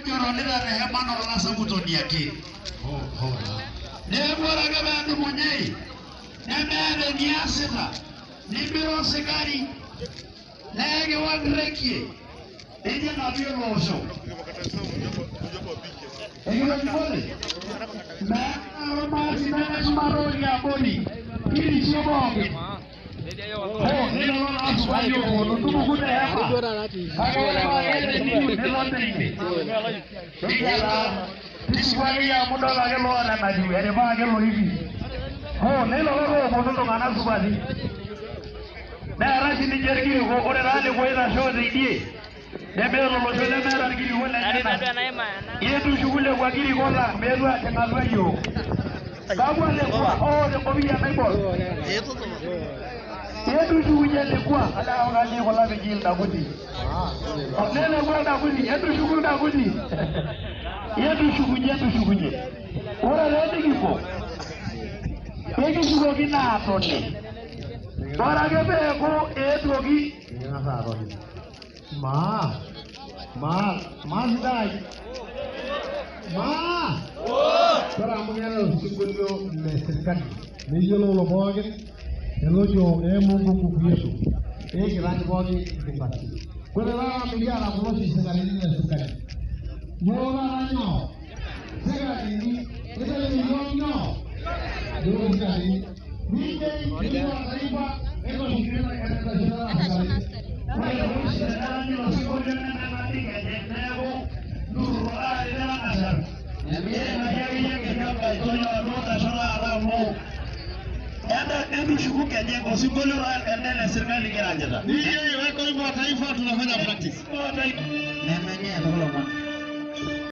Otonita te hema nolasakutoni ake. Neeku ore ake pee edumunye nemeeta eniasita nimiro osikari neekiwang rekie nijing atua ele osho. Ekitolikore meeta ormaasai neme tiabori kirisio pookin. Tishipu akeyie amu idol ake loota enatiu etipika ake loipi. Hoo nelelo ooponu iltung'anak supati. Neetae sininche irkiriku, ore taa lekua oitashoo teidie nemeeta olosho lemeeta irkiriku lenyenak. Etushuku lekua kiriko lang meetu aajing atua iyiook. Kakwa lekua oota enkopiyia naibor? Etushukunye lekua alewa kaji kulo piji ildakuti. Nelekua ildakuti, etushuku ildakuti. Etushukunye etushukunye. Ore taa enikipuo, ekishukokino aatoni. Ore ake peeku eetuoki Ing'as atoni. Maa. Maa. Maa sidai. Maa. Ore amu keetae osinkolio le sirkali neyiolou pookin elojo ee Mungu nguvu yetu ekirany pookin nkipati. Ore taata mikiata kulo oshi sikarini le sirkali. Nyoo taata nyoo? Sikarini. Itayu yiok nyoo? Yiok sikarini. Ninche kiwa taifa eko Ore oshi teneranyi ilo sinkolio nemengapi nkejek neeku nturruro akeyie nkejek tonyua duo tasho taata amu etushuku nkejek osinkolio elde le sirkali kiranyita. DJ weka wimbo wa taifa tunafanya practice. Nemenye kulo lomon.